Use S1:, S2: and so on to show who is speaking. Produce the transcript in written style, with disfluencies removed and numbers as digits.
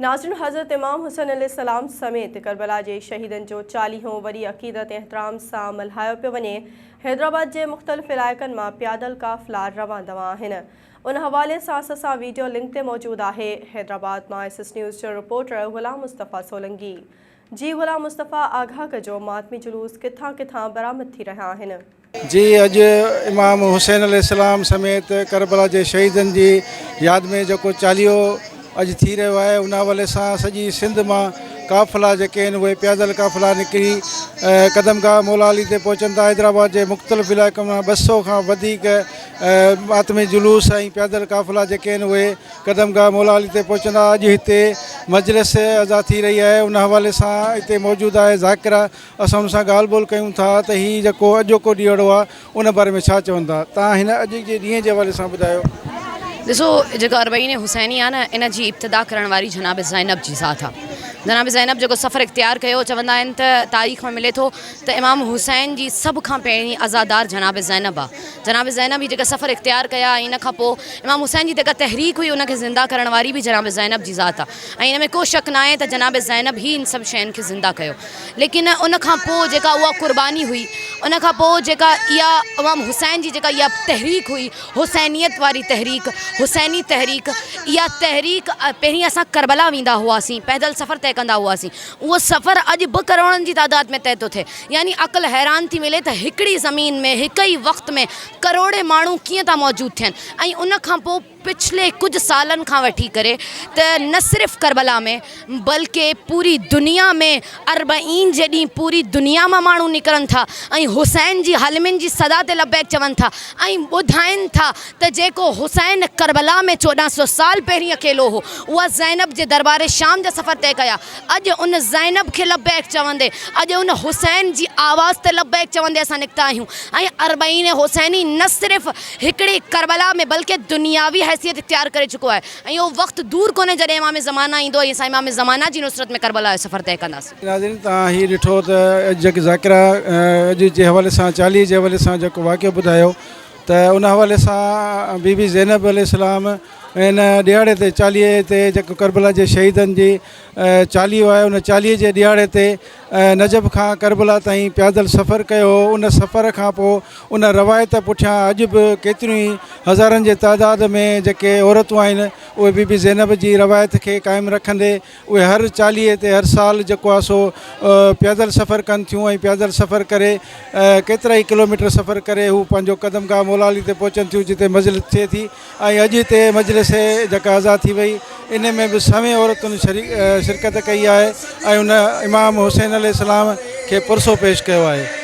S1: ناظرين حضرت امام حسين عليه السلام سميت ڪربلا جي شهيدن جو چاليهون وڏي عقيدت ۽ احترام سان ملهايو پيو وڃي، حيدرآباد جي مختلف علائقن مان پيادل قافلا روان دوان آهن. ان حوالي سان اسان سان ويڊيو لنڪ تي موجود آهي حيدرآباد مان ايس ايس نيوز جو رپورٽر غلام مصطفيٰ سولنگي. جي غلام مصطفيٰ آگاهه ڪجو ماتمي جلوس ڪٿان ڪٿان برآمد ٿي رهيا آهن.
S2: جي اڄ امام حسين عليه السلام سميت ڪربلا جي شهيدن جي ياد ۾ جيڪو چاليهو اڄ ٿي رهيو آهي ان حوالي سان سڄي سنڌ مان قافلا جيڪي آهن اهي پيادل قافلا نڪري قدم گاهه مولا علي تي پهچن ٿا حيدرآباد جي مختلف علائقن مان 200 کان وڌيڪ ماتمي جلوس ۽ پيادل قافلا جيڪي آهن اهي قدم گاهه مولا علي تي پهچندا اڄ هتي مجلس عزا ٿي رهي آهي ان حوالي سان هتي موجود آهي ذاڪره اسان ان سان ڳالهه ٻولهه ڪيون ٿا ته هي جيڪو اڄوڪو ڏينهڙو آهي ان باري ۾ ڇا چون ٿا تان هن اڄ جي ڏينهن جي حوالي سان ٻڌايو.
S3: ڏسو جيڪو اربعين حسيني آهي نه ان جي ابتدا ڪرڻ واري جناب زينب جي ذات آهي. جناب زينب جيڪو سفر اختيار ڪيو چوندا آهن ته تاريخ ۾ ملي ٿو ته امام حسين جي سڀ کان پهرين عزادار جناب زينب آهي. جناب زينب هي جيڪا سفر اختيار ڪيا ۽ ان کان پوء امام حسين جي جيڪا تحريڪ هئي ان کي زنده ڪرڻ واري به جناب زينب جي ذات آهي ۽ ان ۾ ڪو شڪ ناهي ته جناب زينب هي ان سڀ شين کي زنده ڪيو. ليڪن ان کان پوء جيڪا اها قرباني هئي ان کان پوء جيڪا اها امام حسين جي جيڪا اها تحريڪ هئي حسينيت واري تحريڪ حسيني تحريڪ اها تحريڪ پهرين اسان ڪربلا ويندا هئاسين پيدل سفر طئي ڪندا هئاسين اهو سفر اڄ به ڪروڙن جي تعداد ۾ طئي ٿو ٿئي يعني عقل حيران ٿي ملي ته هڪڙي زمين ۾ هڪ ئي وقت ۾ ڪروڙين ماڻهو ڪيئن ٿا موجود ٿين ۽ ان کان پوء پڇلي ڪجهه سالن کان وٺي ڪري ته نه صرف ڪربلا ۾ بلڪه پوري دنيا ۾ اربعين جي ڏينهن پوري دنيا مان ماڻهو نڪرن ٿا ۽ حسين جي حلمين جي صدا تي لبيڪ چون ٿا ۽ ٻڌائين ٿا ته جيڪو حسين ڪربلا ۾ 14 سو سال پهرين اڪيلو هو اها زينب جي دربار شام جا سفر طئي ڪيا اڄ ان زينب کي لبيڪ چوندي اڄ ان حسين جي آواز تي لبيڪ چوندي اسان نڪتا آهيون ۽ اربعين حسيني نه صرف هڪڙي ڪربلا ۾ بلڪه دنياوي حيثيت اختيار ڪري چڪو آهي ۽ اهو وقت دور ڪونهي جڏهن امام زمانه ايندو ۽ اسان امام زمانه جي نصرت ۾ ڪربلا جو سفر طئي ڪنداسين.
S2: ناظرين توهان هي ڏٺو ته اڄ جيڪي ذاڪره اڄ جي حوالي سان چاليهي جي حوالي سان جيڪو واقعو ٻڌايو ته ان حوالي سان بي بي زينب عليه السلام ان ڏهاڙي تي چاليهي تي جيڪو ڪربلا جي شهيدن جي چاليهو آهي ان چاليهي جي ڏهاڙي تي نجف کان ڪربلا تائين پيادل سفر ڪيو هو ان سفر کان پوء ان روايت پٺيان اڄ به ڪيتريون ئي هزارن جي تعداد ۾ جيڪي عورتون آهن اهي بي بي زينب جي روايت کي قائم رکندي اهي هر چاليهي تي هر سال جيڪو آهي سو پيادل سفر ڪن ٿيون ۽ پيادل سفر ڪري ڪيترائي ڪلوميٽر سفر ڪري هو پنهنجو قدم گاهه مولا علي تي پهچن ٿيون جتي مجلس ٿئي ٿي ۽ اڄ هتي مجلس جيڪا آزاد ٿي وئي ان ۾ به سوين عورتن شرڪت ڪئي آهي ۽ ان امام حسين عليه السلام کي پرسو پيش ڪيو آهي.